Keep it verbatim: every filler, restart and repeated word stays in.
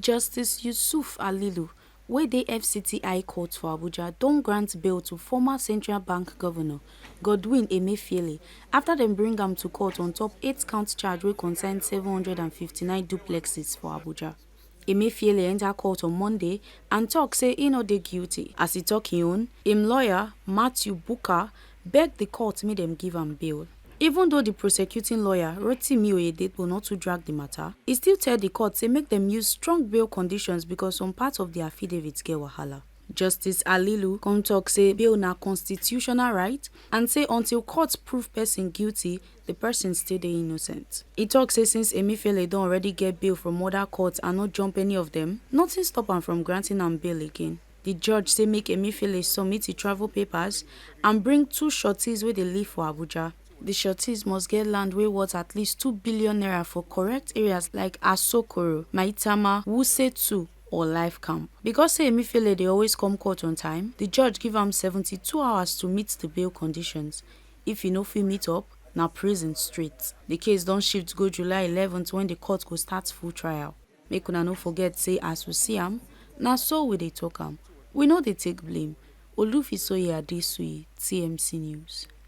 Justice Yusuf Alilu, wey dey F C T High Court for Abuja, don grant bail to former Central Bank Governor Godwin Emefiele after dem bring am to court on top eight-count charge wey concern seven hundred and fifty-nine duplexes for Abuja. Emefiele enter court on Monday and talk say e no dey guilty. As e talk im own, im lawyer, Matthew Buka, beg the court make dem give am bail. Even though the prosecuting lawyer, Rotimi Oyedepo, no too drag the matter, e still tell the court say make dem use strong bail conditions because some part of the affidavit get wahala. Justice Alilu come talk say bail na constitutional right and say until court prove person guilty, the person still dey innocent. E talk say since Emefiele don already get bail from other courts and no jump any of them, nothing stop am from granting am bail again. The judge say make Emefiele submit his travel papers and bring two sureties wey dey live for Abuja. The sureties must get land wey worth at least two billion naira for correct areas like Asokoro, Maitama, Wuse two, or Life Camp. Because say Emefiele dey always come court on time, the judge give am seventy-two hours to meet the bail conditions. If e no fit meet up, na prison straight. The case don shift go July eleventh when the court go start full trial. Make una no forget say as we see am, na so we dey talk am. We no dey take blame. Olufisoye Adesuyi, T M C News.